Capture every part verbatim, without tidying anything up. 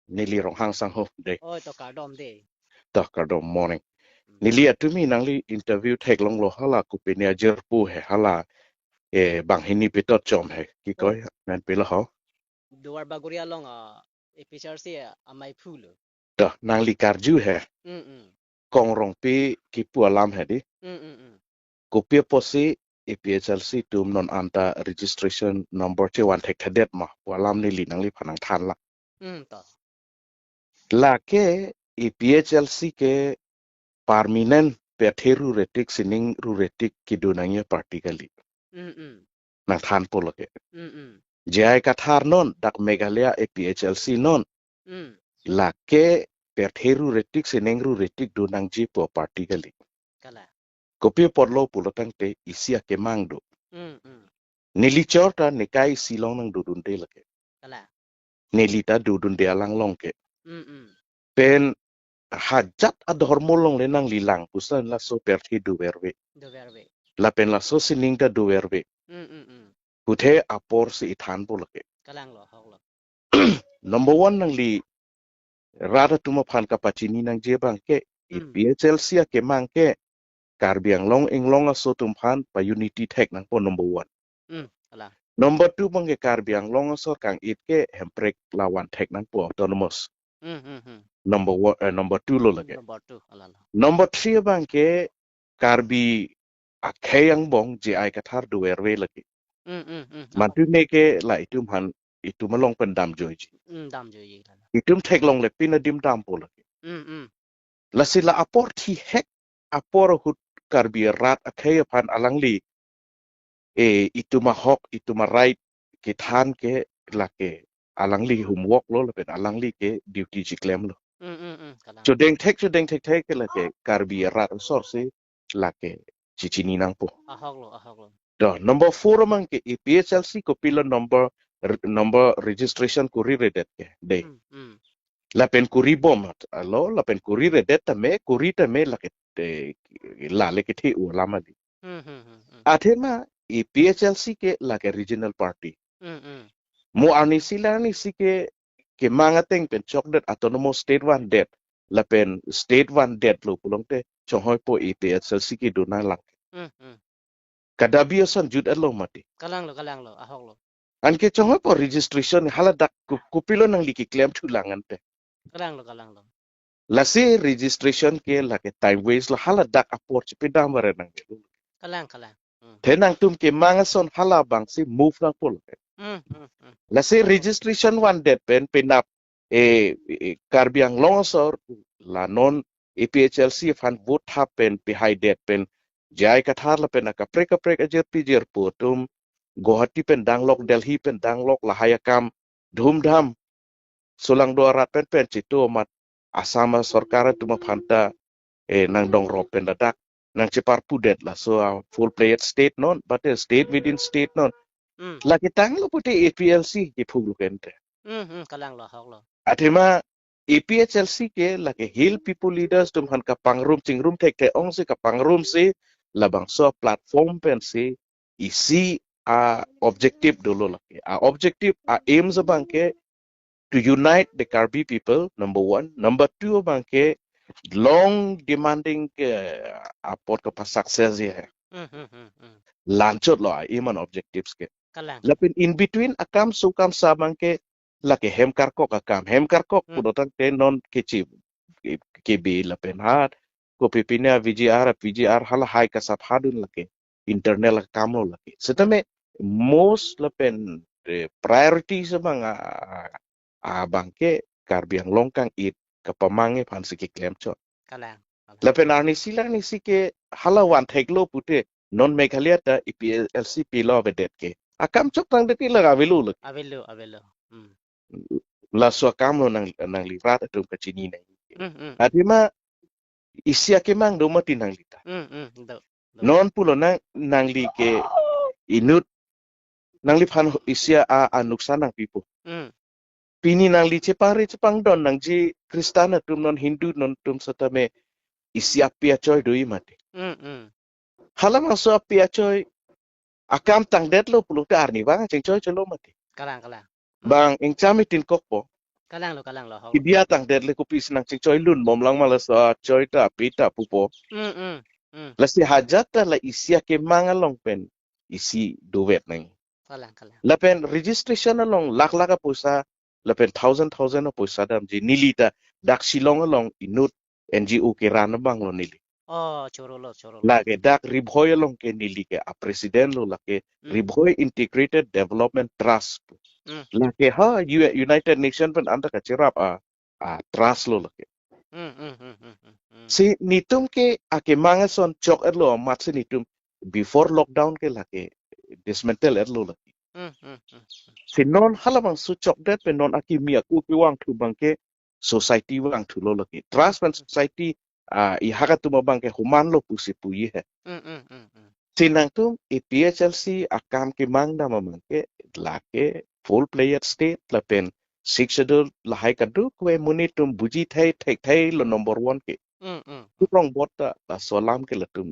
Neli Ronghang Sangho dei. Oh, to kardom dei. To kardom, morning. Neli atumi nangli interview theklonglo, hala kopine ajirpo he, hala, eh, banghini pitotchom he. Kikoi, oh, men pilo ho. Duar Bagori along, ah, A P H L C, ah, amei phulo. To, nangli karju he. Mm, mm. Kong Rongpi kipu alam he dei. Mm, mm, mm. Kopi apotsi A P H L C atum non anta registration number chevan thekthedet ma pu alam neli nangliphan nangthanlang. Mm, to. Lake A P H L C ke permanent pirthe ruretik sining ruretik kedo nangji party kali. Mm, mm. Nangthanpo lake. Mm, mm. J I Kathar non, dak Meghalaya A P H L C non. Mm. Lake pirthe ruretik sining ruretik do nangji pu party kali. Kalang. Kopi apotlo pulo tangte isi akemang do. Mm, mm. Neli chor ta nekai isi along nangdodunde lake. Kalang. Neli ta dodunde alang along ke. Mm, mm. Pen hajat adhormo along le nangli lang puson laso pirthe doverve. Doverve. Lapen laso sining ta doverve. Mm, mm, mm. Puthe aporsi ithanpo lake. Kalanglo, ahoklo. Number one, nangli rat atum aphan kapachini nangji abang ke, mm, A P H L C akemang ke Karbi Anglong inglong aso atum aphan pa-unity thek nangpo, number one. Mm, kalang. Number two abang ke Karbi Anglong asor kang-it ke Hemprek lavan thek nangpo, autonomous. Mm, mm, mm. Number one, eh, number two lo lake. Number two, alalo. Number three abang ke Karbi akhei angbong J I Kathar doverve lake. Mm, mm, mm. Mantu ne ke la itum aphan, itum along pen damjoiji. Mm, damjoiji, alalo. Itum theklongle pin adim dampo lake. Mm, mm. Lasi la apor thihek apor ahut Karbi arat akhei aphan alangli, eh, itum ahok, itum aright kethan ke lake alangli homework lo, lapen alangli ke duty chiklemlo. Mm, mm, mm, kalang. Chodeng thek, chodeng thekthek ke lake Karbi arat asorsi lake chichini nangpo. Ahoklo, ahoklo. To, number four abang ke A P H L C kopilo number, r-, number registration koriredet ke dei. Mm, mm. Lapen koribom alo, lapen koriredet tame, kori tame lake, eh, lale kethe-u alam kali. Hmm, hmm, hmm, hmm. Athema A P H L C ke lake regional party. Hmm, hmm. Mo arnisi la arnisi ke, kemang ateng pen chokdet, autonomous state vandet, lapen state vandetlo pulote chonghoipo A P H L C kedo nanglang. Hmm, hmm. Kadabi ason jut-etlo mati. Kalanglo, kalanglo, ahoklo. Anke chonghoipo registration hala dak ku-, kopilo nangli keklem thulang ante. Kalanglo, kalanglo. Lasi registration ke lake time waste lo, hala dak apor chipidam bare nang. Kalang, kalang. Hmm. The nangtum kemang ason hala abangsi move nangpo lake. Hmm, hmm, hmm. Lasi registration vandet pen penap, eh, eh, Karbi Anglong asor la non A P H L C aphan vote thap pen pihaidet pen J I Kathar lapen akaprek kaprek ajirpi jirpo atum Guwahati pen danglok, Delhi pen danglok, lahai akam dhumdham. Solangdo arat pen pen chito amat Assam asorkar atum aphan ta, eh, nangdongrop pen ladak nangcheparpudet laso a full-fledged state non, but a state within state non. Hmm. Lake tanglo pute A P H L C kephulo kente. Hmm, hmm, kalanglo, ahoklo. Athema A P H L C ke lake Hill People Leaders atum aphan kapangrum chingrum thekthe ongsi kapangrumsi labangso platform pensi isi a-objective dolo lake. A-objective, a-aims abang ke to unite the Karbi people, number one. Number two abang ke long demanding ke apot kapa-success ya. Hmm, hmm, hmm, hmm. La anchotlo a-aim an objectives ke. Kalang. Lapen in between akam su kam sa abang ke lake hem karkok akam. Hem karkok, hmm, pudotangte non kechi ke, kebi lapen hat. Kopipine V G R, P G R hala hai kasap hadun lake. Internal akamlo lake. Setame most lapen, eh, priorities abang a, a, abang ke Karbi Anglong kang-it kapamangji aphansi keklemchot. Kalang, kalang. Lapen arnisi la arnisi ke hala van theklo pute non Meghalaya ta A P H L C pilo avedet ke. Akam chok tangdet ke la avelo lake. Avelo, avelo. Hmm. Laso akamlo nang, nangli rat atum kachini nang. Hmm, hmm. Athema isi akemang do mati nangli ta. Hmm, hmm, do, do. Non pulo nang, nangli ke inut nangliphan isi a, anuksan nangpipo. Hmm. Pini nangli chepangri chepangdon nangji Kristan atum non Hindu non atum setame isi api achoi do-i mati. Hmm, hmm. Halabangso api achoi akam tangdetlo pulote arnivang chengchoi chelo mati. Kalang, kalang. Hmm. Bang ingcham itin kokpo. Kalang lo, kalang lo, ho. Kidia tangdet le kopisi nangchingchoi lun bom lang ma laso achoi ta api ta pupo. Mm, mm, mm. Lasi hajat ta la isi akemang along pen isi dovet nang. Kalang, kalang. Lapen registration along lakh lakh apoisa, lapen thousand thousand apoisa damji neli ta dak Shillong along inut N G O keran abang lo neli. Oh, choro lo, choro lo. Lake dak Ri Bhoi along ke neli ke a president lo lake. Mm. Ri Bhoi Integrated Development Trust. Mm. Lake ha U-, United Nation pen anta kachirap a, a trust lo lake. Mm, mm, mm, mm, mm, mm. Si netum ke akemang ason chok-etlo amat si netum before lockdown ke lake dismantle-etlo lake. Mm, mm, mm, mm. Si non halabangso chokdet pen non akimi aku kevangthu abang ke society vangthulo lake. Trust pen society, ah, ihak atum abang ke homan lo pusi puji he. Mm, mm, mm, mm. Si nangtum A P H L C akam kemang dam abang ke lake full-fledged state lapen Sixth Schedule lahai kadokave monit atum buji thai thekthai lo number one ke. Mm, mm. Kurong bot ta laso alam ke latum,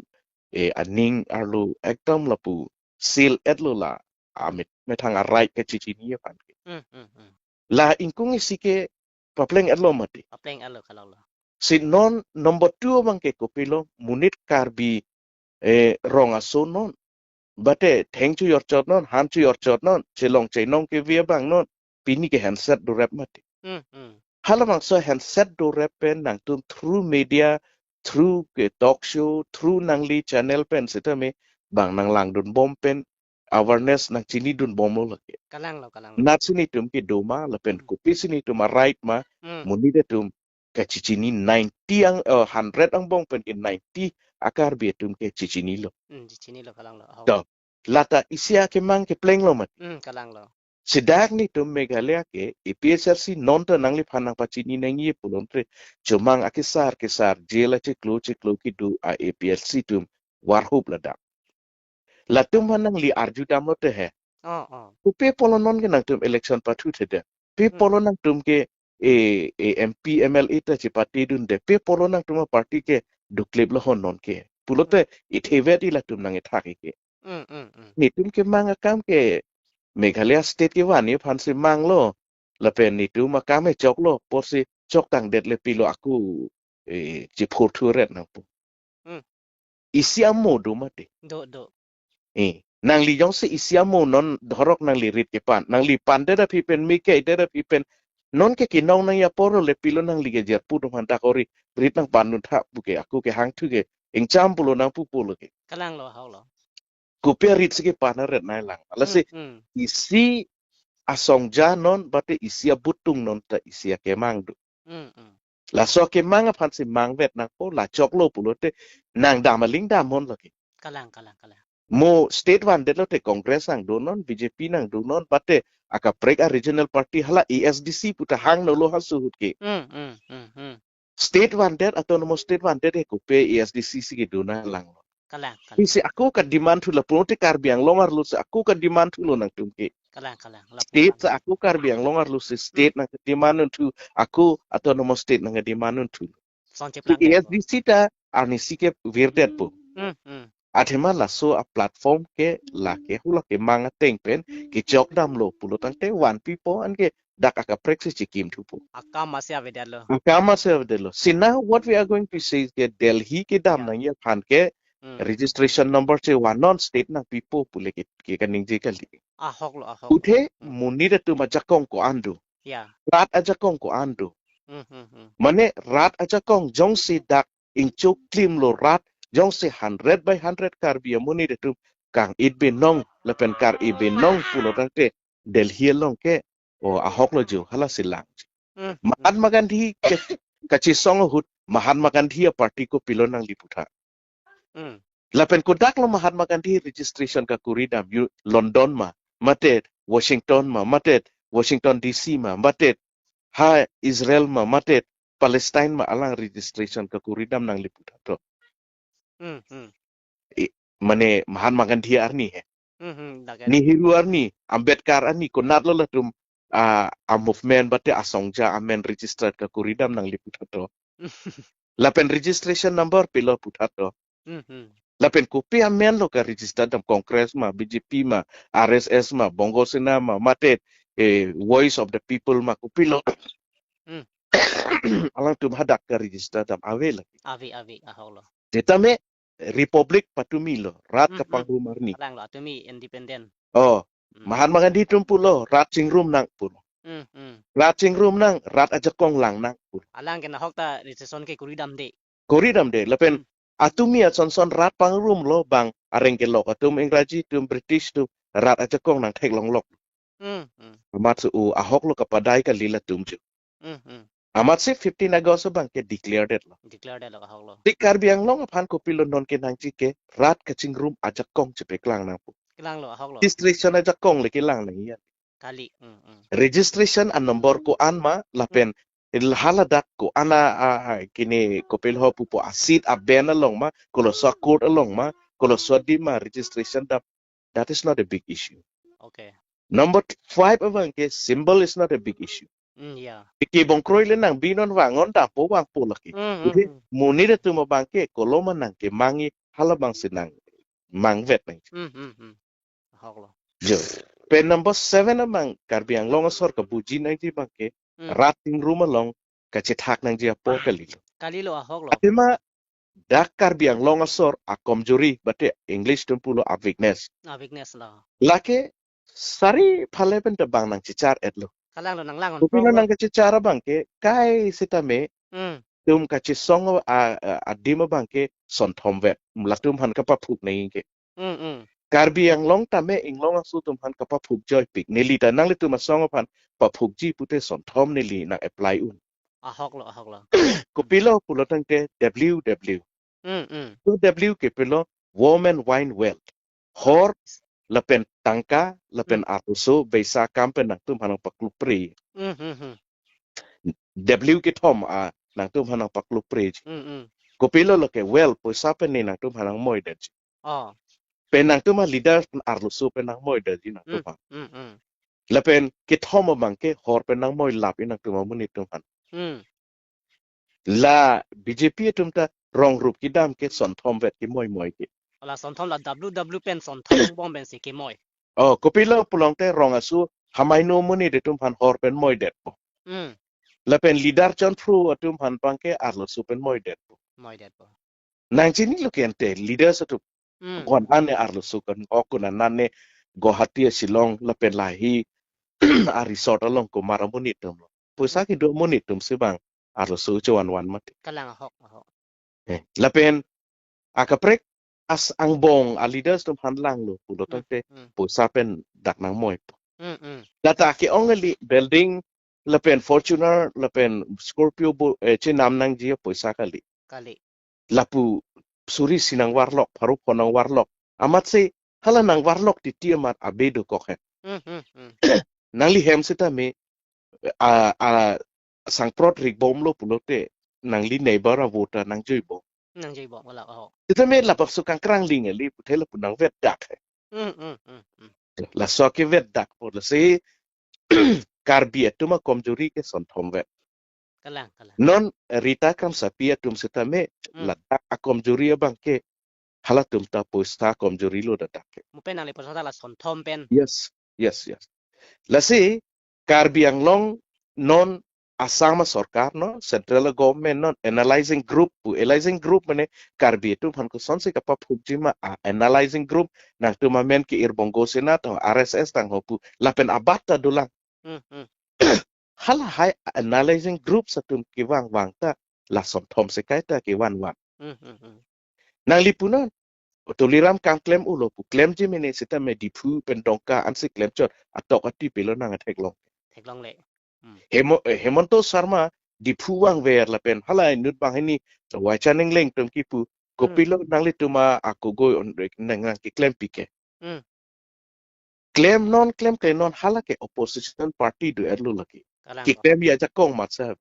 eh, aning arlo ekdom lapu seal-etlo la amit methang a right kachechini aphan ke. Mm, mm, mm. La ingkung isi ke papleng-etlo mati. Papleng-etlo, kalang lo. Si non number two abang ke kopilo, monit Karbi, eh, rong aso non. Bate theng chojorchot non, han chojorchot non, chelong chenong kevi abang non, pini ke handset dorep mati. Mm, mm. Halabangso handset dorep pen nangtum through media, through ke talk show, through nangli channel pen sitame bang nanglangdun bom pen awareness nangchinidun bomlo lake. Kalang lo, kalang lo. Nat si netum kedo ma, lapen Mm. kopisi netum a right ma, Mm. monit atum kachechini ninety ang, eh, hundred angbong pen ke ninety a Karbi atum ke chechinilo. Mm, chechinilo, kalang lo. Ho. To, lata isi akemang keplenglo mati. Mm, kalang lo. Si dak netum Meghalaya ke A P H L C non ta nangliphan nangpachini nangji pulote chomang akesar kesar jail achiklo chiklo kedo a A P H L C atum varhup ladak. Latum aphan nangli arju damlo te he. Oh, oh. Kopi apotlo non ke nangtum election pathu thede. Pi Hmm. apotlo nangtum ke e, e M P M L A ta chepatedunde. Pi apotlo nangtum a party ke duklip lo hon non ke. Pulote Hmm. ithevet i latum nangkethak ke. Hmm, hmm, hmm. Netum kemang akam ke Meghalaya state kevan aphansi manglo. Lapen netum akam e choklo. Porsi chok tangdet le pilo aku, eh, chiphurthuret nangpo. Hmm. Isi amo do mati. Do, do. Eh, nangli jongsi isi amo non dhorok nangli rit kepan. Nangli pandet aphi pen, mekaidet aphi pen. Non ke kinong nangji apor le pilo nangli ke jerpu do manta kori rit nangpandun tha pu ke aku kehangthu ke ingcham pulo nangpu pulo ke. Kalang lo, hau lo. Kopi arit si kepan aret nai lang. Lasi Hmm, hmm. isi asongja non, bate isi abutung non ta isi akemang do. Hmm, hmm. Laso akemang aphansi mangvet nangpo, la choklo pulote nangdam aling dam hon lake. Kalang, kalang, kalang. Mo state vandet lote Congress nangdo non, B J P nangdo non, bate akaprek a regional party hala A S D C pu ta hangno lo ha suhut ke. Hmm, hmm, hmm, hmm. State vandet, autonomous state vandet he kopi A S D C si kedo nang lang. Kalang, kalang. Isi ako ka demand thulo pulote Karbi Anglong arlo si ako ka demand thulo nangtum ke. Kalang, kalang. Lapu State kalang. Sa ako Karbi Anglong arlo si state Hmm. nang demand unthu, ako autonomous state nang demand unthu. Song Ti cheplang A S D C ta arnisi ke virdetpo. Hmm, hmm. Athema laso a platform ke lake hula kemang ateng pen kechok damlo pulo tangte vanpipo anke dak akaprek si chikim thupo. Akam masi avedetlo. Akam masi avedetlo. Si now what we are going to say is ke Delhi kedam Yeah. nangji aphan ke Hmm. registration number chevan non state nangpipo pule ke, ke kaningje kali. Ahok lo, ahok lo. Uthe Hmm. monit atum ajakong ko-an do. Yeah. Rat ajakong ko-an do. Hmm, hmm, hmm. Mane rat ajakong jongsi dak ingchok klimlo rat jongsi hundred by hundred Karbi amonit atum kang-it binong lapen kar-i binong pulo tangte Delhi along ke o ahok lo jo hala si lang. Hmm, hmm. Mahatma Gandhi ke kachesong ahut Mahatma Gandhi a party kopilo nangli putha. Hmm. Lapen kodak lo Mahatma Gandhi registration kakuri dam yu London ma, mate Washington ma, mate Washington D C ma, mate ha Israel ma, mate Palestine ma alang registration kakuri dam nangli putha to. Hmm, hmm. I, mane Mahatma Gandhi arni he. Hmm, hmm, dak arni. Nehru arni, Ambedkar arni, konatlo latum a, a movement bate asongja amen registered kakuri dam nangli putha to. Lapen registration number pilo putha to. Hmm, hmm. Lapen kopi amen lo ka register dam Congress ma, B J P ma, R S S ma, Bongo Sena ma, mate, eh, Voice of the People ma, kopilo. Hmm. Alangtum hadak ka-register dam ave lagi. Ave, ave, ahok lo. Setame Republic patumi lo, rat Hmm, hmm. kapangrum arni. Kalang lo, atumi independent. Oh, Hmm. Mahatma Gandhi atum pulo, rat chingrum nang pulo. Hmm, hmm. Rat chingrum nang, rat ajakong lang nang pulo. Alang ke nahok ta registration ke kuri damde. Kuri damde, lapen Hmm. atumi asonson rat pangrum lo bang areng kelok atum, Ingraji atum, British atum, rat ajakong nangtheklong lok. Hmm, hmm. Amat su u ahok lo kapadai kali latum ju. Hmm, hmm. Amat si fifteen August abang ke declare det lo. Declare det lo, ahok lo. Tik Karbi Anglong aphan kopilo non kenangji ke rat kachingrum ajakong chepeklang nang pu. Klang lo, ahok lo. Registration ajakong le kelang nang ya. Kali. Hmm, hmm. Registration a-number ko-an ma lapen Hmm. il haladak ko-an a, a, a, kini kopilo pupo a-seat a-band along ma, koloso a-court along ma, koloso adim ma, registration dam, that is not a big issue. Okay. Number five abang ke symbol is not a big issue. Hmm, yeah. Iki bongkroi le nangbi non vang non dampo vangpo lagi. Hmm, hmm, Jadi hmm. monit atum abang ke kolo ma nangkemangji halabang si nangmangvet nang. Hmm, hmm, hmm. Ahok lo. Jo. Pen number seven abang Karbi Anglong asor kabuji nangji abang ke Hmm. rat chingrum along kachethak nangji apor kali lo. Kali lo, ahok lo. Athema dak Karbi Anglong asor a-komjuri, bate English atum pulo a-weakness. A-weakness lo. Lake sari phale pen ta bang nangchechar et lo. Kalang lo, nanglang on Kopilo prong lo. Nangkachechar abang ke kai setame Hmm. tum kachesong a, a, adim abang ke sonthom vet. Latum aphan kapaphuk nangji ke. Hmm, hmm. Karbi Anglong tame Inglong aso atum aphan kapaphuk joipik. Neli ta nanglitum asong aphan paphukji pute sonthom neli nang-apply un. Ahok lo, ahok lo. Kopilo pulo tangte W W. Hmm, hmm. To W ke pulo Women Wine Wealth. Hor lapen tangka lapen Hmm. arloso beisa akam pen nangtum aphan nangpaklupre. Hmm, hmm, hmm. W kethom a nangtum aphan nangpaklupre ji. Hmm, hmm. Kopilo lo ke wealth poisa pen ne nangtum aphan nangmoidetji. Oh. Pen nangtum a-leader arloso pen nangmoidetji nangtum Hmm, aphan. hmm, hmm. Lapen kethom abang ke hor pen nangmoilapji nangtum amonit atum aphan. Hmm. La B J P atum ta rong rup kedam ke sonthom vet kemoimoi ke. Ala sonthom la W W pen sonthom bom pen si kemoi. Oh, kopilo pulo tangte rong aso hamaino amonit atum aphan hor pen moidetpo. Hmm. Lapen leader chonphru atum aphan abang ke arloso pen moidetpo. Moidetpo. Nangchinilo ke ante leaders atum. Hmm. Ko-an ane arloso kan, o ko-an ane Guwahati, Shillong lapen lahei a-resort along komat amonit atum lo. Poisa Hmm. kedo amonit atum si bang arloso chevanvan mati. Kalang, ahok, ahok. Eh, lapen akaprek as angbong a-leaders atum aphan langlo pulo Hmm, tangte hmm. poisa pen dak nangmoipo. Hmm, hmm. Lata ke-ong kali building lapen Fortuner lapen Scorpio bo, eh, chenam nangji poisa kali. Kali. Lapu suri isi nangvarlok, pharo pho nangvarlok. Amat si hala nangvarlok titi amat abe dokok he. Hmm, hmm, hmm. Nangli hem setame a, a, sangprot rik bomlo pulote nangli neighbor avo ta nangjui bom. Nangjui bom, wala, oh. Setame labangso kangkrang ling kali pute lapu nangvetdak he. Hmm, hmm, hmm, hmm. Laso kevetdakpo lasi Karbi atum akomjuri ke sonthom vet. Kalang, kalang. Non Rita Kramsapi atum setame Hmm. ladak akomjuri abang ke halatum ta poisa komjuri lo ladak ke. Mo pen nangli poisa ta la sonthom pen. Yes, yes, yes. Lasi Karbi Anglong non Assam asorkar no, central government non analyzing group pu, analyzing group mane Karbi atum aphan kosonsi kapaphukji ma a-analyzing group nangtum amen ke Irbongo Sena tang R S S tang ho pu lapen abat ta dolang. Hmm, hmm. Halahai analyzing groups atum kevangvang ta la sonthom si kaita kevanvan. Hmm, hmm, hmm. Nangli punon Tuliram Ronghang klem ulo pu klemji mene setame Diphu pen Dongka ansi klemchot atok ati pilo nangtheklong. Theklongle. Hmm. Hemo-, eh, Hemanta Sharma Diphu vangver lapen hala inut banghini Waichan Engleng atum kipu Hmm. kopilo nanglitum a-akogoi on nang nangkeklem pike. Hmm. Klem non, klemkle non, hala ke opposition party do-etlo lake. Kalang. Keklem ajakong mat sa.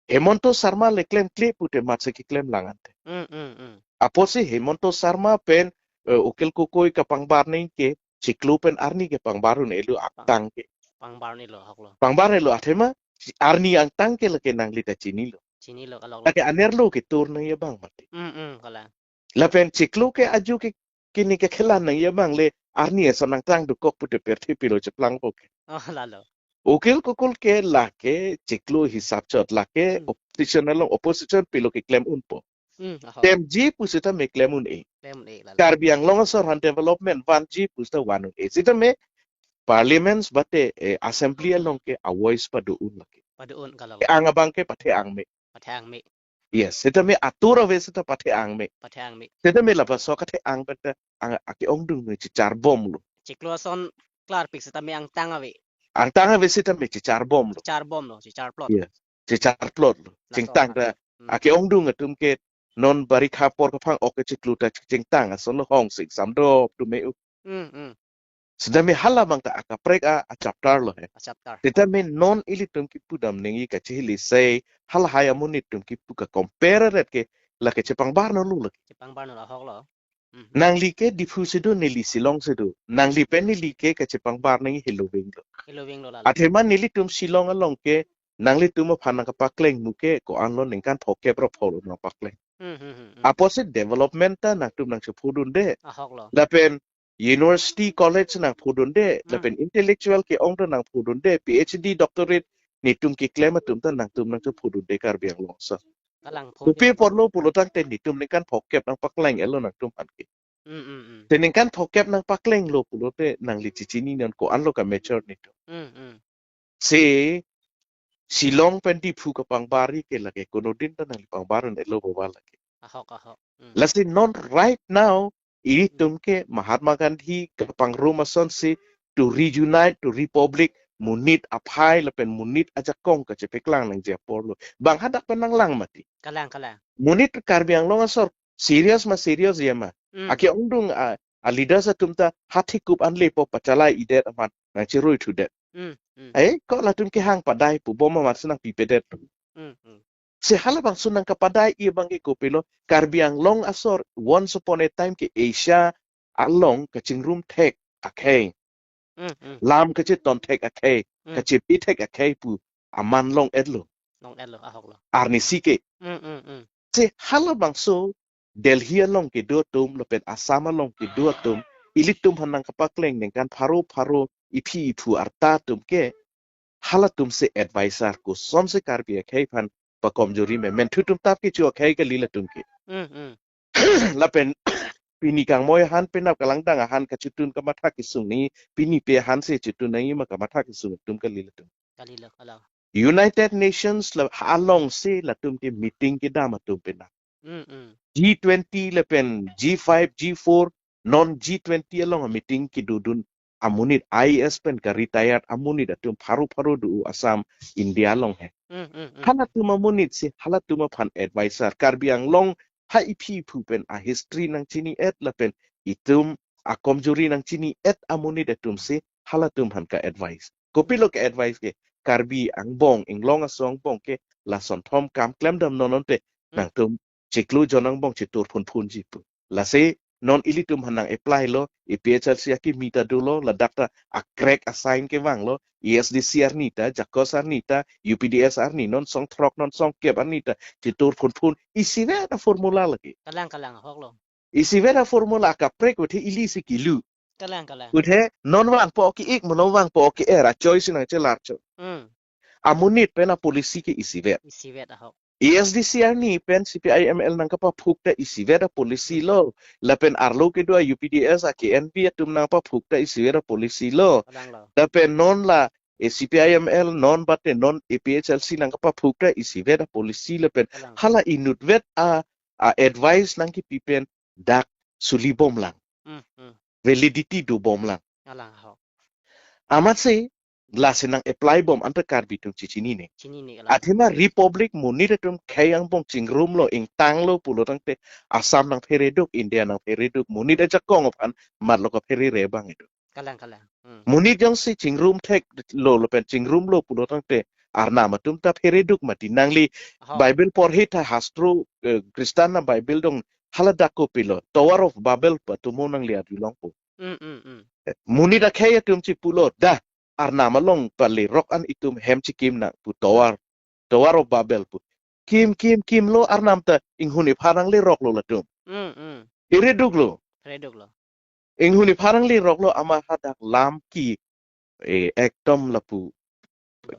Hemanta Sharma le klemkle pute mat si keklem lang ante. Hmm, hmm, hmm. Apotsi Hemanta Sharma pen, eh, Akhil Gogoi kapangbar nangji ke chiklo pen arni kepangbar un-elo Pang-, angtang ke. Pangbar un-elo, ahok lo. Pangbar un-elo athema arni angtang ke lake nangli ta chinilo. Chinilo, kalok lo. Lake anerlo ketur nangji abang mati. Hmm, hmm, kalang. Lapen chiklo ke aju ke kini ke khelan nangji abang le arni ason angtang dokok pute pirthe pilo cheplangpo ke. Oh, lalo. Ukil kukul ke lake chiklo hisap chot lake Hmm. opposition along opposition pilo keklem unpo. Hmm, ahok. Temji pusita me klem un-e. Klem un-e lalo. Karbi Anglong asor han development vanji pusita van un-e. Sita me parliaments bate, eh, assembly along ke a voice pado un lake. Pado un kalau. Ang abang ke pathe ang me. Pathe ang me. Yes, sita me atur ave sita pathe ang me. Pathe ang me. Sita me lapaso kathe ang penta ang ake-ongdung me chichar bom lo. Chiklo ason klarpik sita me angtang ave. Angtang ave sita me chichar bom lo. Chichar bom lo, chichar plot. Yes. Chichar plot lo. Laso Chingtang ha. ta Hmm. ake-ongdung atum ke non barikha apor kaphang ok ke chiklo ta chingtang ason lo hong sing samdop tu me u. Hmm, hmm. Sita me hala bang ta akaprek a, a chapter lo he. A chapter. Sita me non ilitum kipu dam ningji kachihili sei hala hai amonit atum kipu ka compare ret ke lake chepangbar no lo lake. Chepangbar no ahok lo. Mhm. Nangli ke Diphu si do, neli Shillong si do. Nangli pen neli ke kachepangbar nangji Helo Veng lo. Helo Veng lo lalo. Athema nelitum Shillong along ke nanglitum aphan nangkapakleng mu ke ko-an lo ningkan phokep ra pholo nangpakleng. Hmm, hmm, hmm, hmm. Apotsi development ta nangtum nangchephodunde. Ahok lo. Lapen university college nangphodunde, Hmm. lapen intellectual ke-ong ta nangphodunde, P H D doctorate netum keklem atum ta nangtum nangchephodunde Karbi Anglong asor. Kalang pho Kopi de. apotlo pulo tangte netum ningkan phokep nangpakleng-et lo nangtum aphan ke. Hmm, hmm, hmm. Te ningkan phokep nangpakleng lo pulote nangli chichini non ko-an lo ka mature netum. Hmm, hmm. Se Shillong pen Diphu kapangbar ke lake konodin ta nangli pangbar un-e lo boba lake. Ahok, ahok. Hmm. Lasi non right now ilitum ke Mahatma Gandhi kapangrum asonsi to reunite, to republic, monit aphai lapen monit ajakong kachepeklang nangji apor lo. Bang hadak pen nanglang mati. Kalang, kalang. Monit Karbi Anglong asor serious ma serious ya ma. Hmm. Ake-ongdung a, a leaders atum ta hathi kup an lepo pachalai-idet amat nangcherui thudet. Hmm, hmm. Ai, ko latum kehang padai pu bom amat si nangpipedet. Hmm, hmm. Se halabangso nangkapadai-i abang ke kopilo, Karbi Anglong asor once upon a time ke Asia along kachingrum thek akhei. Hmm, hmm. Lam kacheton thek akhei, Hmm. kachepi thek akhei pu aman long-et lo. Long-et lo, ahok lo. Arnisi ke. Hmm, hmm, hmm. Se halabangso Delhi along kedo atum lapen Assam along kedo atum ilitum aphan nangkapakleng ningkan pharo pharo iphi iphu arta atum ke halatum si advisor kosonsi Karbi akhei aphan pakomjori me. Menthu atum tap kecho akhei kali latum ke. Hmm, hmm. Lapen pini kangmoi ahan penap kalangdang ahan kachetun kamatha kesung nangji, pini pe ahan si chetun nangji ma kamatha kesung atum kali latum. Kali lo, kali lo. United Nations la along si latum ke meeting kedam atum penap. Hmm, hmm. G twenty lapen G five, G four, non G twenty along meeting kedodun amonit I A S pen ka retired amonit atum pharo pharo do Assam, India along he. Hmm, hmm, hmm. Halatum amonit si halatum aphan advisor. Karbi Anglong ha iphi iphu pen a history nangchini-et lapen itum akomjori nangchini-et amonit atum si halatum aphan ka-advise. Kopilo ka-advise ke Karbi angbong, inglong aso angbong ke lason thom kam klemdam non onte Hmm. nangtum chiklo jon angbong chitur phunphunji pu. Lasi non ilitum aphan nang-apply lo, A P H L C akimi ta dolo, ladak ta a-crack a-sign kevang lo, A S D C arni ta, JACUS arni ta, U P D S arni, non song throk, non song kep arni ta, chitur phunphun, isivet a-formula lake. Kalang, kalang, ahok lo. Isivet a-formula kaprek uthe ili si kilu. Kalang, kalang. Uthe non vangpo ke-ik, mo non vangpo ke-er, a-choice nangchelar chot. Hmm. Amonit pen a-policy ke isivet. Isivet ahok. A S D C arni pen C P I M L nangkapaphuk ta isivet a-policy lo. Lapen arlo kedo a-U P D S a-K N V atum nangpaphuk ta isivet a-policy lo. Kalang lo. Lapen non la, eh, C P I M L non bate non A P H L C nangkapaphuk ta isivet a-policy lapen Kalang. hala inutvet a, a-advice nangkipi pen dak suli bomlang. Hmm, hmm. Validity do bomlang. Kalang ahok. Amatsi lasi nang-apply bom anta Karbi atum chichinine. Chinine kalang. Athema Republic monit atum khei angbong chingrum lo, ingtang lo pulo tangte Assam nangphere duk, India nangphere duk, monit ajakong aphan matlo kaphere re bang itum. Kalang, kalang. Hmm. Monit jongsi chingrum thek lo lapen chingrum lo pulo tangte Arnam atum ta phere duk mati. Nangli Ahok. Bible porhi tha hastro, eh, Christian a-Bible dong haladak kopilo, Tower of Babel pu atomo nangli arjulongpo. Mm, mm, mm. Eh, monit akhei atum chipulo, dah, Arnam along pale rok an itum hem chikim nang pu tower, Tower of Babel pu. Kim, kim, kimlo Arnam ta inghun ipharang le roklo latum. Mm, mm. Ireduklo. Reduklo. Inghun ipharang le roklo amat hadak lam ki, eh, ekdom lapu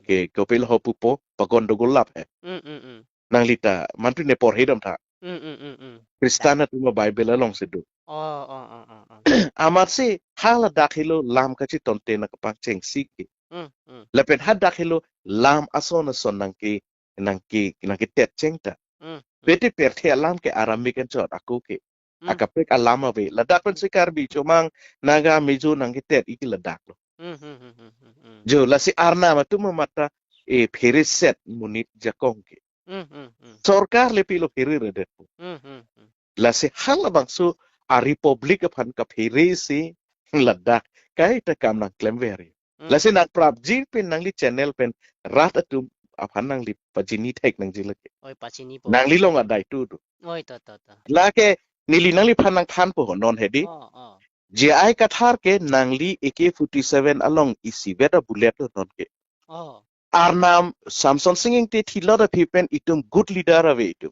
Ke kopil ho pupo, pagon dogol lap he. Mm, mm, mm. Nanglita, mantu ne porhe dam tha. Mm, mm, mm, mm. Kristan atum Bible alongsi do. Oh, oh, oh, oh, oh. Amatsi haladak helo lam kachitonte nangkapangchengsi ke. Mm, mm. Lapen hadak helo lam ason ason nangke, nangke, nangketet cheng ta. Mm, mm. Pete pirthe alam ke Aramaic anchot ako ke. Mm. Akaprek alam ave. Ladak pensi Karbi chomang Naga Mizo nangketet iki ladak lo. Mm, mm, mm, mm, mm, mm. Jo lasi Arnam atum mata e phere set monit jakong ke. Mm, mm, mm. Sorkar le pilo phere redet. Mm, mm, mm. Lasi halabangso a-republic aphan kaphere si ladak kaita kam nangklemver. Mm. Lasi nangprapji pen nangli channel pen rat atum aphan nangli pachini thek nangji lake. Oi, pachinipo. Nangli long adai tu tu. Oi, to, to, to. Lake neli nangliphan nangthanpo ho non hedi. Oh, oh. J I Kathar ke nangli A K forty-seven along isivet a-bullet lo non ke. Oh. Arnam Samson Sing Ingti thilot aphi pen itum good leader ave itum.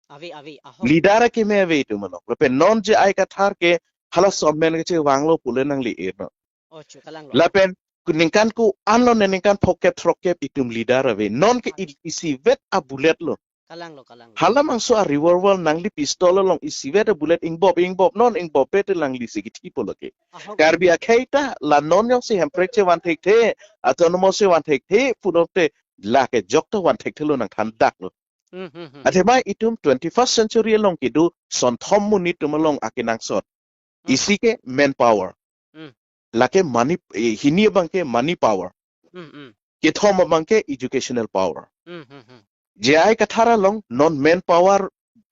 Ave, ave, ahok. Leader akeme ave itum along. Lapen non J I Kathar ke hala somen kechevanglo pule nangli-ir non. Oh, chu, kalanglo. Lapen ku ningkan ko-an lo ne ningkan phokep throkkep itum leader ave. Non ke i-, isivet a-bullet lo. Kalanglo, kalanglo. Halabangso a-revolver nangli pistol along isivet a-bullet ingbop, ingbop, non ingbop pete nangli si kithi po lake. Ahok. Karbi akhei ta la non jongsi Hemprek chevan thekthe, autonomous chevan thekthe pulote lake jokta van thekthelo nangthan dak lo. Hmm, hmm, hmm. Athema itum twenty-first century along kedo sonthom monit atum along akenangsot. Hmm. Isi ke manpower. Hmm. Lake money, eh, hini abang ke money power. Hmm, hmm. Kethom abang ke educational power. Hmm, hmm, hmm. J I Kathar along non manpower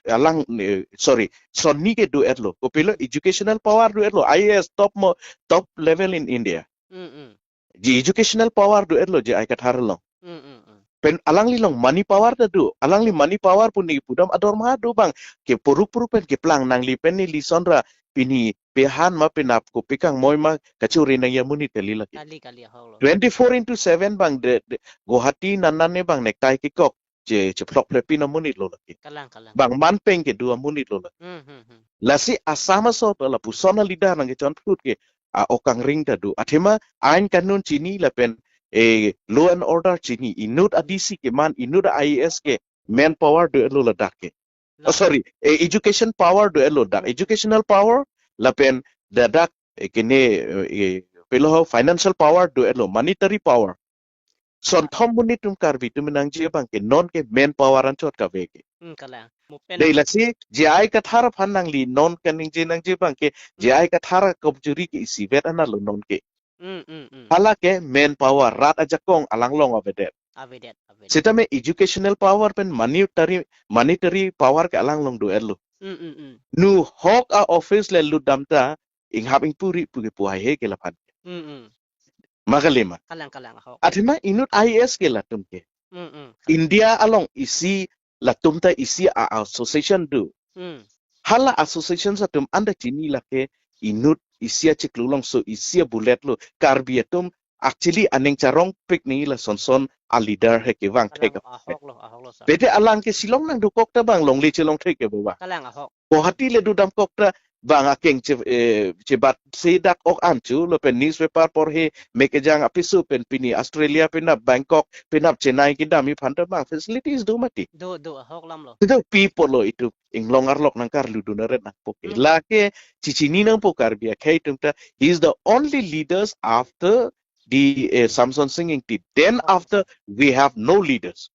alang, eh, sorry, sonni ke do-et lo. Kopilo educational power do-et lo. I A S top mo, top level in India. Hmm, hmm. Ji educational power do-et lo J I Kathar along. Mm, mm, mm. Pen alangli along money power ta do. Alangli money power pu ne pudam adorma do abang. Ke puruk puruk pen keplang nangli pen ne lison ra pini pehan ma penap ko pekang moi ma kachuri nangji amonit kali lake. Kali, kali, ahok lo. Twenty-four into seven abang de, de Guwahati nanan ne abang necktie kekok che, chephlok phlepin amonit lo lake. Kalang, kalang. Abang manpeng kedo amonit lo lake. Hmm, hmm, hmm. Lasi Assam aso ta lapuson a-leader nangkechonphut ke a-ok angring ta do. Athema ain kanun chini lapen, eh, law and order chini. Inut a-D C keman, inut a-I A S ke manpower do-et lo ladak ke. Oh, sorry, eh, education power do-et lo dak. Educational power lapen ladak, eh, kene, eh, pilo ho financial power do-et lo, monetary power. Sonthom monit atum Karbi atum nangji abang ke non ke manpower anchot kave ke. Hmm, kalang. Mo pen dei ang- lasi J I Kathar aphan nangli non kaningje nangji abang ke, hmm, J I Kathar akopjuri ke isivet anat lo non ke. Hmm, hmm, hmm. Hala ke manpower rat ajakong alang along avedet. Avedet, avedet. Sitame educational power pen monetary, monetary power ke alang along do-et lo. Hmm, hmm, hmm. Nu hok a-office le lutdam ta inghap ingpuri pu ke pu haihe ke laphan. Hmm, hmm. Ma kali ma. Kalang, kalang, ahok. Athema inut I A S ke latum ke. Hmm, hmm. India along isi latum ta isi a-association do. Hmm. Hala association atum anta chini lake inut isi achiklo alongso isi a-bullet lo Karbi atum actually aning charongpik nangji lason son a-leader he kevang thek. Kalang, ahok lo, ahok lo, sir. Pete alang ke Shillong nangdokok ta abang longle chelong thek ke bawa. Kalang, ahok. Guwahati le dodamkok ta abang akeng che, eh, chebatse dak-ok an chu lapen newspaper porhe me kejang apiso pen pini Australia penap Bangkok penap Chennai kedam aphan ta abang facilities do mati. Do, do, ahok lam lo. Itu people lo itum inglong arlok nangkarlu dun aret nangpo ke. Hmm. Lake chichini nangpo Karbi akhei atum ta, he is the only leaders after the, eh, Samson Sing Ingti. Then oh, after we have no leaders.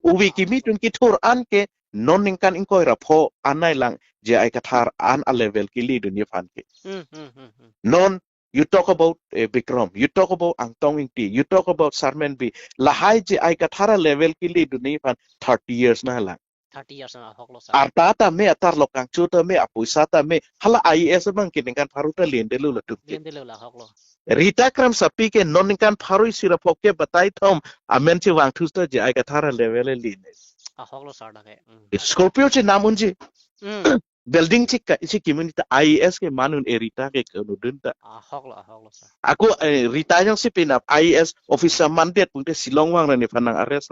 Ove kimi atum kethur an ke non ningkan ingkoi ra pho anai lang J I Kathar an a-level kele dunji aphan ke. Hmm, hmm, hmm, hmm. Non, you talk about, eh, Bikram, you talk about Angtong Ingti, you talk about Sarmen Bey. Lahai J I Kathar a-level kele dunji aphan thirty years nanglang. Thirty years na, ahok lo, sir. Arta tame, atarlok kangchu tame, apoisa tame, hala I A S abang ke ningkan pharo ta lendelo latum ke. Lendelo la, ahok lo. Rita Kramsapi ke non ningkan pharo isi ra phokep batai thom amen chevangthu ta J I Kathar a-level le lene. Ahok lo, sir, dak ke. Hmm. Scorpio chenam unji. Hmm. Building chika isi kimun ta I A S keman un-e, Rita ke kenudun ta. Ahok lo, ahok lo, sir. Ako, eh, Rita jongsi penap I A S officer mandet pute Shillong vang ra nephan nang-arrest.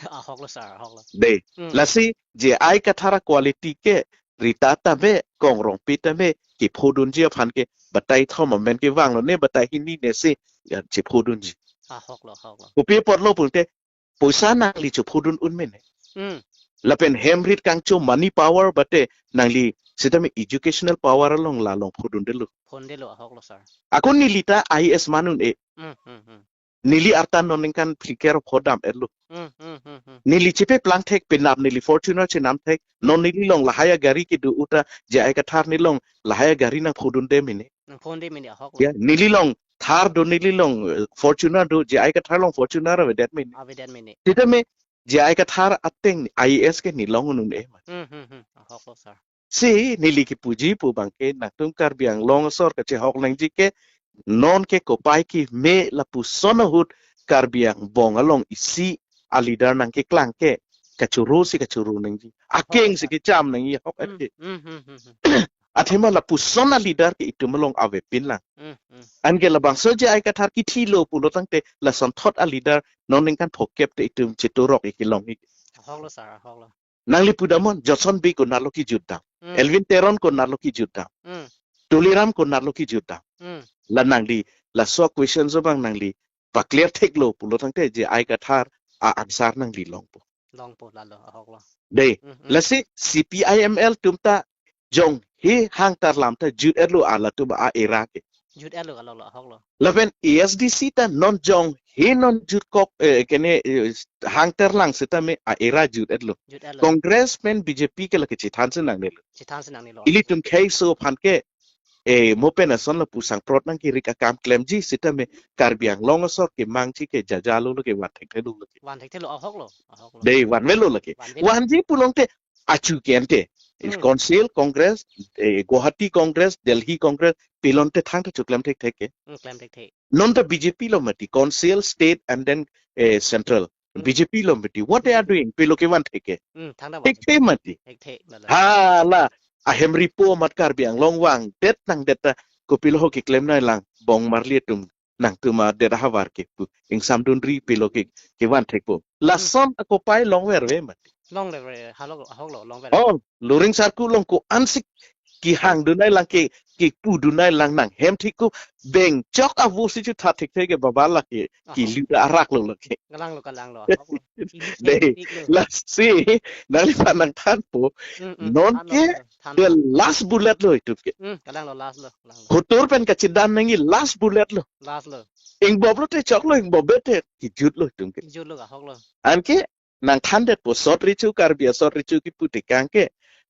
Ahok lo, sir, ahok lo. Dei. Hmm. Lasi J I Kathar a-quality ke Rita tame, Kong Rongpi tame kephodunji aphan ke batai thom amen kevang lo, ne batai hini ne si, ya, chephodunji. Ahoklo, ahoklo. Kopi apotlo pulote poisa nangli chophodun un mene. Hmm. Lapen hem rit kangcho money power bate nangli sitame educational power along la longphodundelo. Phondelo, ahoklo sir. Ako neli ta I A S man un-e. Hmm, hmm, hmm. Neli arta non ningkan phlikep pho dam-etlo. Hmm, hmm, hmm, hmm. Neli chepe plangthek penap neli Fortuner chenamthek. Non neli long lahai agari kedo uta J I Kathar nelong lahai agari nangphodunde mene. Nangphonde mene ahoklo. Ya, neli long Thar do, neli long, eh, Fortuner do, J I Kathar long Fortuner avedet mene. Avedet mene. Sitame J I Kathar ateng I A S ke neli long un-e ma. Hmm, hmm, hmm. Ahoklo sir. Si neli kipuji pu abangke nangtum Karbi Anglong asor kachehok nangji ke non ke kopai keme lapuson ahut Karbi angbong along isi a leader nangkeklang ke kachoro si kachoro nangji. Akeng si kecham nangji ahok Hmm, ete. Hmm, hmm, hmm, hmm. Athema lapuson a leader ke itum along avepin lang. Hmm, hmm. Anke labangso J I Kathar kithilo pulo tangte lasonthot a leader non ningkan phokep te itum chetorok-ik kelong-ik. Ahoklo sir, ahoklo. Nangli pudamnon Johnson Bey konatlo kejutdam. Hmm. Elwin Teron konatlo kejutdam. Hmm. Tuliram konatlo kejutdam. Hmm. La nangli laso question so abang nangli paclear theklo pulo tangte J I Kathar a answer nangli longpo. Longpo lalo, ahoklo. Dei, Hmm, hmm. Lasi C P I M L atum ta jonghe hang tarlam ta jut-etlo alatum a era ke. Jut-etlo, kalalo, ahoklo. Lapen A S D C ta non jonghe non jutkok, eh, kene, eh, hang tarlang sitame a era jut-etlo. Jut-etlo. Congress pen B J P ke lake chethan si nangnelo. Chethan si nangnelo. Ilitum khei so aphan ke, eh, mo pen ason lapu sangprot nangkerik akam klemji sitame Karbi Anglong asor kemangji ke jajalo lake van thekthelo lake. Van thekthelo, ahoklo, ahoklo. Dei, vanvelo lake. Vanvelo. Vanji pulote achu kente. Hmm. Council Congress, eh, Guwahati Congress, Delhi Congress, pilonte thangta choklem thekthek ke. Hmm, klem thekthek. Non ta B J P lo mati, Council, State and then, eh, Central. Hmm. B J P lo mati. What they are B J P. Doing? Pilo kevan thek ke. Hmm, thangta van thek. Thekthe mati. Thekthe, lalo. Hala, ahem ripo amat Karbi Anglong vangdet nangdet ta kopilo ho keklem nanglang bong marli atum nangtum adet ahavar ke pu ingsamdunri pilo ke kevan thekpo. Hmm. Lason akopai longverve mati. Longverve, ahoklo, ahoklo, longverve. Oh, Luring Sarku along ko-an si kehangdun nanglang ke, kepudun nanglang nang hem thik ko bengchok avo si chutha thekthe ke baba lake. Ahok. Kelu ta araklo lake. Kalanglo, kalanglo. Ahoklo. Ili Dei, thektheklo. Lasi nangliphan nangthanpo. Hmm, hmm. Non thanlo, ke thanlo. The last bullet lo itum ke. Hmm, kalanglo, last lo, kalanglo. Hotur pen kachedam nangji last bullet lo. Last lo. Ingbop lote choklo, ingbopbe te kejutlo itum ke. Kejutlo, ahoklo. Anke nangthandetpo sot recho Karbi asot recho kipu tekang ke.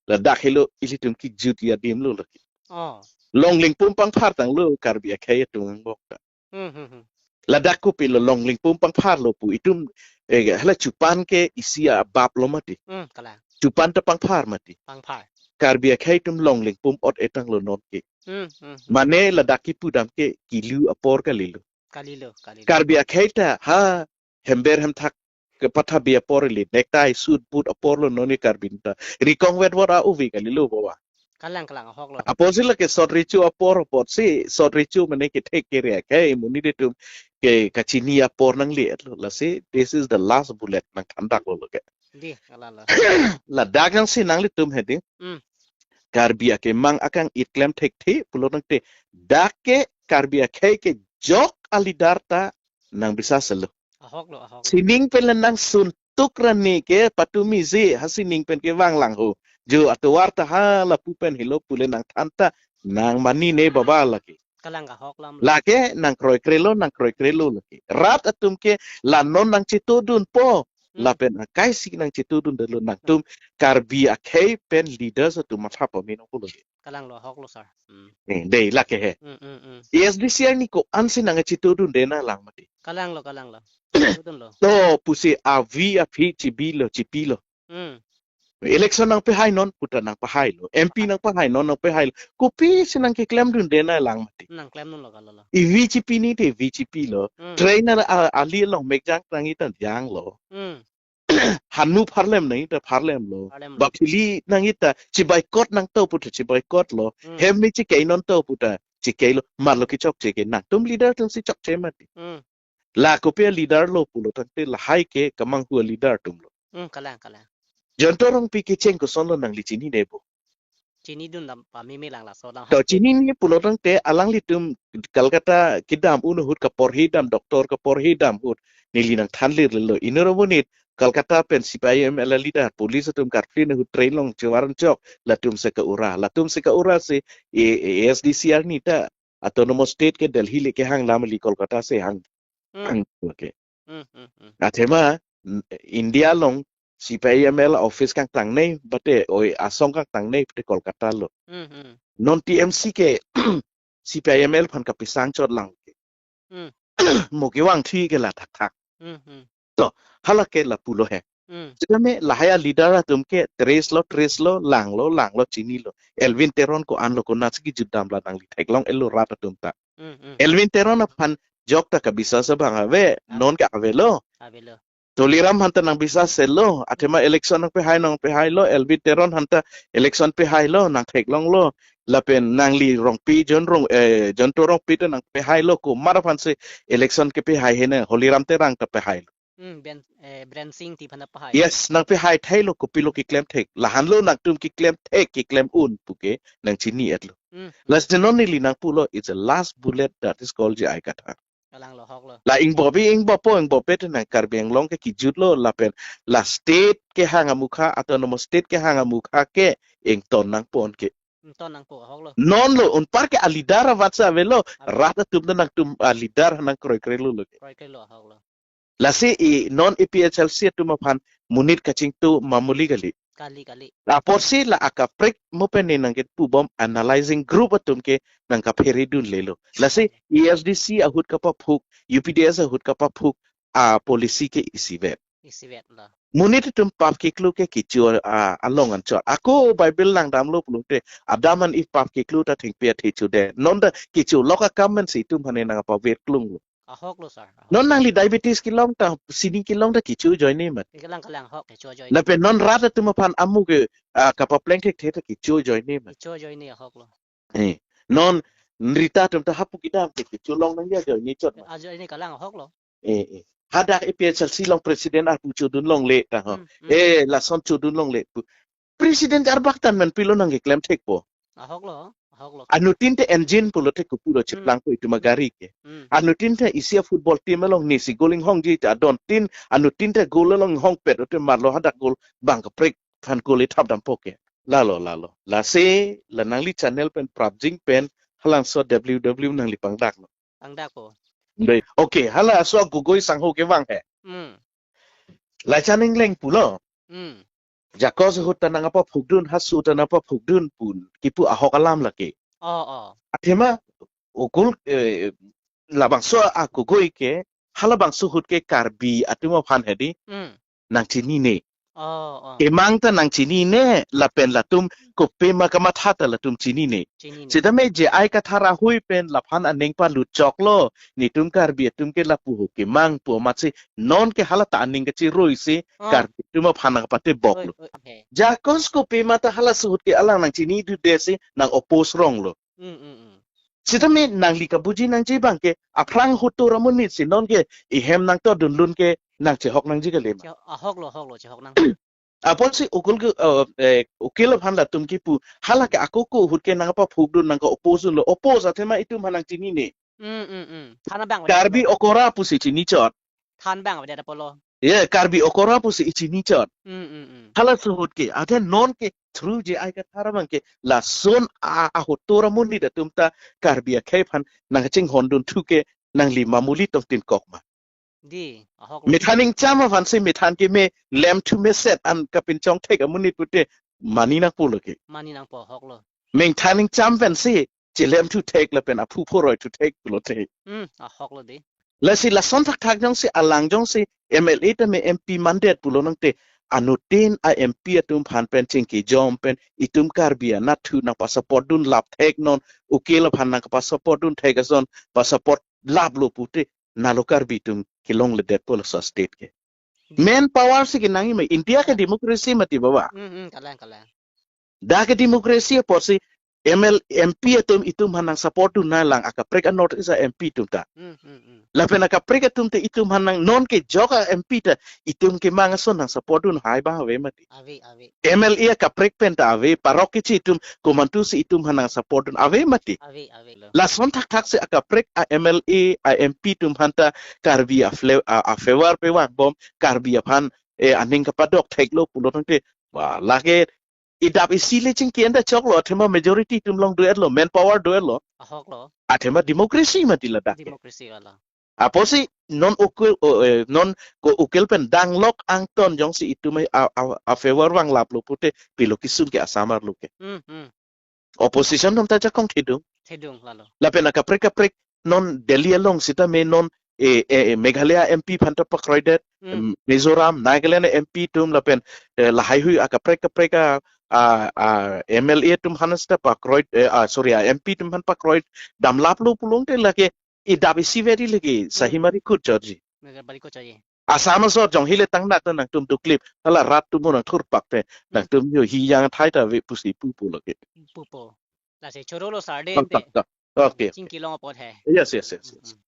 Ladak helo ilitum kejut adimlo lake. Oh. Longlingpum pangphar tanglo Karbi akhei atum angbong ta. Hmm, hmm, hmm. Ladak kopilo longlingpum pangpharlo pu itum, eh, hala chupan ke isi abaplo mati. Hmm, kalang. Chupan ta pangphar mati. Pangphar. Karbi akhei atum longlingpum ot-e tanglo non ke. Hmm, hmm, hmm. Mane ladak kepudam ke kelu apor kalilo. Kalilo, kalilo. Karbi akhei ta ha hember hemthak kepathabi apor ili, necktie, suit, boot aporlo non ke Karbi ta. Rikong vetvet a-uvi kalilo baba. Kalang, kalang, ahoklo. Apotsi lake sot recho apor, apotsi sot recho mane kethek kere akhei amonit atum ke kachini apor nangle-etlo. Lasi, this is the last bullet nangthandaklo lake. Dei, kalalo. Ladak jongsi nanglitum hedi. Hmm. Karbi akemang akang-it klem thekthe pulo tangte dak ke Karbi akhei kejok a leader ta nangbisaselo. Ahoklo, ahoklo. Sining pen le nangsuntuk ra ne ke patumi je ha sining pen kevang lang ho. Jo atovar ta ha lapu pen helo pule nangthan ta nangmani ne baba lake. Kalang ahok lam. Lake nangkroikrelo, nangkroikrelo lake. Rat atum ke la non nangchetodunpo. Hmm. Lapen akai si nangchetodundelo nangtum Karbi akhei pen leaders atum matha pame nangpo lake. Kalanglo, ahoklo sir. Hmm. Eh, dei lake he. Hmm, hmm, hmm. A S D C arni ko-an si nangchetodunde nanglang mati. Kalanglo, kalanglo. Chetodunlo. To pusi avi aphi chibilo, chipilo. Hmm. Election nangpehai non puta nangpahailo. M P nangpahai non nangpahailo. Kopisi nangkeklemdunde nanglang mati. Nangklemdunlo kalalo. Ivi chipini te ivi chipilo. Hmm. Trainer a-, ali along mekjang nangji ta janglo. Hmm. Hanu pharlem nangji ta pharlemlo. Pharlemlo. Baphili nangji ta chibaikot nangto puta chibaikotlo. Hmm. Hem me chikei non to puta chikeilo. Marlo kechokche ke nangtum leader atum si chokche mati. Hmm. La kopi a leader lo pulo tangte lahai ke kemanghu a leader atumlo. Hmm, kalang, kalang. Jayanta Rongpi kecheng kosonlo nangli chinine bo? Chinidun dam pameme lang laso lang. To chinine pulo tangte alanglitum Kolkata kedam un ahut kaporhedam, doctor kaporhedam ahut neli nangthanlirlo. Inut amonit Kolkata pen C P I M L a leader, police atum karphin ahut train along chevar-an chok, latum si ke-ura. Latum si ke-ura si A S D C arni ta autonomous state ke Delhi le kehang, lam le Kolkata si hang. Hmm. Hang, okay. Hmm, hmm, hmm. Athema, n-, India along C P I M L office kangtangnei, bate oi asong kangtangnei, bate Kolkata lo. Hmm, hmm. Non T M C ke C P I M L aphan kapisang chot lang ke. Hmm. Mo kevangthi ke la thakthak. Hmm, hmm. To, hala ke lapulo he. Hmm. Sitame lahai a leader atum ke trace lo, trace lo, langlo, langlo, chinilo. Elwin Teron ko-an lo, konatsi kejutdam la nangli theklong-etlo rat atum ta. Hmm, hmm. Elwin Teron aphan jok ta kabisas abang ave, ah, non ke avelo. Avelo. Tuliram aphan ta nangbisas-etlo, athema election nangpehai, nangpehailo, Elwin Teron aphan ta election pehailo, nangtheklonglo, lapen nangli Rongpi, John Rong, eh, John To Rongpi ta nangpehailo, komat aphan si election kepehai he ne, Holiram Terang ta pehailo. Hmm, Ben, eh, Biren Singh ti aphan ta pehai. Yes, nangpehai thailo, kopilo keklem thek. Lahenlo nangtum keklem thek, keklem un puke, nangchini-etlo. Hmm, hmm. Lasi non neli nangpulo, it's the last bullet that is called J I Kathar. Kalang lo, ahok lo. La ingbobi, ingbopo, ingbope te nang Karbi Anglong ke kejutlo, lapen la state kehang amukha, autonomous state kehang amukha ke ington nangpo-an ke. Ington nangpo, ahok lo. Non lo, unpar ke a leader avat si avelo, ave. Rat atum ta nangtum a leader nangkroikre lo lo ke. Kroikre lo, ahok lo. Lasi i non A P H L C atum aphan monit kachingtu mamuli kali. Kali, kali. Apotsi la akaprek mo pen ne nangkepubom analyzing group atum ke nangkapheredunlelo. Lasi A S D C ahut kapaphuk, U P D S ahut kapaphuk, a policy ke isivet. Isivet lo. Monit atum pap keklu ke kecho, a, along anchot. Ako Bible langdamlo pulote, Adam and Eve pap keklu ta thengpi athe chodet. Non ta kecholok akam pensi itum aphan ne nangpavet klung lo. Ahok lo, sir. Ahok. Non nangli diabetes kelong ta, sini kelong ta kecho ajoine mat. Kalang, kalang, ahok, kecho ajoine. Lapen non rat atum aphan amu ke, ah, kapapleng thekthe ta kecho ajoine mat. Kecho ajoine, ahok lo. Eh, non nrita atum ta hapu kedam ke kecho long nangji ajoine chot mat. Ajoine, kalang, ahok lo. Eh, eh. Hadak A P H L C along president arpu chodun longle ta ho. Hmm, hmm. Eh, lason chodun longle pu. President arbak tan men pilo nangkeklem thekpo. Ahok lo, ahok lo. Anuttin te engine pulote kopulo, hmm, cheplang po itum agari ke. Hmm. Anuttin te isi a-football team along nisi goal inghongji ta adontin, anuttin te goal along inghongpet ute marlo hadak goal bang kaprek aphan goal ithap dampo ke. Lalo, lalo. Lasi, la nangli channel pen prapjin pen halangso W W nangli pangdaklo. Pangdakpo. Dei. Okay, halaso Gogoi sangho kevang he. Hmm. Laichan ingleng pulo. Hmm. Jakos ahut ta nangpaphukdun, hasu ta nangpaphukdun pu kipu ahok alam lake. Oh, oh. Athema ukul, eh, labangso a Gogoi ke, halabangso ahut ke Karbi atum aphan hedi. Hmm. Nangchinine. Oh, oh. Kemang ta nangchinine, lapen latum kopima kamatha ta latum chinine. Chinine. Sitame J I Kathar ahui pen laphan aning palut choklo, netum Karbi atum ke lapu ho kemang pu amatsi, non ke hala ta aning kachirui si, oh, Karbi atum aphan nangpateboklo. Oi, oi, okay. Jakos kopima ta halaso ahut ke alang nangchini dude si nang-oppose ronglo. Mm, mm, mm. Sitame nangli kabuji nangji abang ke, aphrang hotur amonit si non ke, ihem nangtodunlun ke, nangchehok nangji kali ma. Che-, ahok lo, ahok lo, chehok nang. Apotsi ukul ke, eh, eh, ukil aphan latum kipu, hala ke ako ko ahut ke nangpaphukdun nangka-oppose dunlo, oppose athema itum aphan nangchinine. Mm, mm, mm. Than abang Karbi okora pusi chini chot. Than abang avedet apotlo. Ye, Karbi okora pusi ichini chot. Mm, mm, mm. Halaso ahut ke, athe non ke through J I Kathar abang ke, lason a, ahotur amonit atum ta Karbi akhei aphan nangchinghondun thu ke nangli mamuli tongtin kok ma. Dei, ahok lo. Methan ingcham aphan si methan keme lemthu meset an kapinchong thek amonit pute mani nangpo lo ke. Mani nangpo, ahok lo. Methan ingcham pensi chelem thu thek lapen aphu phoroi thu thek pulote. Hmm, ahok lo dei. Lasi lason thakthak jongsi alang jongsi M L A tame M P mandet pulo nangte anuttin a M P atum aphan pen chingki jom pen itum Karbi anatthu nangpasupport dun lap thek non ukil aphan nangpasupport dun thek ason pasupport laplo pute nalo Karbi atum kelongledetpo laso state ke. Dei. Main power si kenangji ma India ke democracy mati baba. Hmm, hmm, kalang, kalang. Dak ke democracy apotsi M L, M P atum itum aphan nang support dun nanglang, akaprek a North East a M P atum ta. Hmm, hmm, hmm. Lapen akaprek atum te itum aphan nang, non ke jok a M P ta itum kemang ason nang support dun hai abang ave mati. Ave, ave, M L A akaprek pen ta ave, parok kechi atum komantu si itum aphan nang support dun ave mati. Ave, ave. Lason thakthak si akaprek a M L A a M P atum aphan ta Karbi a fle-, a, a favor pe vangbom, Karbi aphan, eh, aning kapadok theklo pulo tangte. Wah, lake idap isi le chingki enda choklo, athema majority atum along do-etlo, manpower do-etlo. Ahok lo. Athema democracy mati ladak ke. Democracy wala. Apotsi non ukil, o, eh, non ko ukil pen danglok angton jongsi itum a, a, a favor vanglaplo pute pilo kesung ke Assam arlo ke. Hmm, hmm. Opposition atum ta jakong thedung. Thedung lalo. Lapen akaprek kaprek non Delhi along sitame non, eh, eh, eh, Meghalaya M P aphan ta pakroidet, Hmm. em, Mizoram, Nagaland M P atum lapen, eh, lahaihui akaprek kaprek a, a, a M L A atum aphan sita pakroid, eh, ah, sorry, a M P atum aphan pakroid damlaplo pulo tangte lake idap isi veri lake sahimari kut Georgie. Mega balik ko chahiye. Assam asor jong hile tang nat nangtum duklip, hala rat atum nang thurpak te, Hmm. nangtum yo hi yang thai ta ave pusi pupo lake. Pupo. Lasi choro lo sar de Tak, te. tak, tak. Okay. Chingki long apot hai. Yes, yes, yes, yes. Hmm,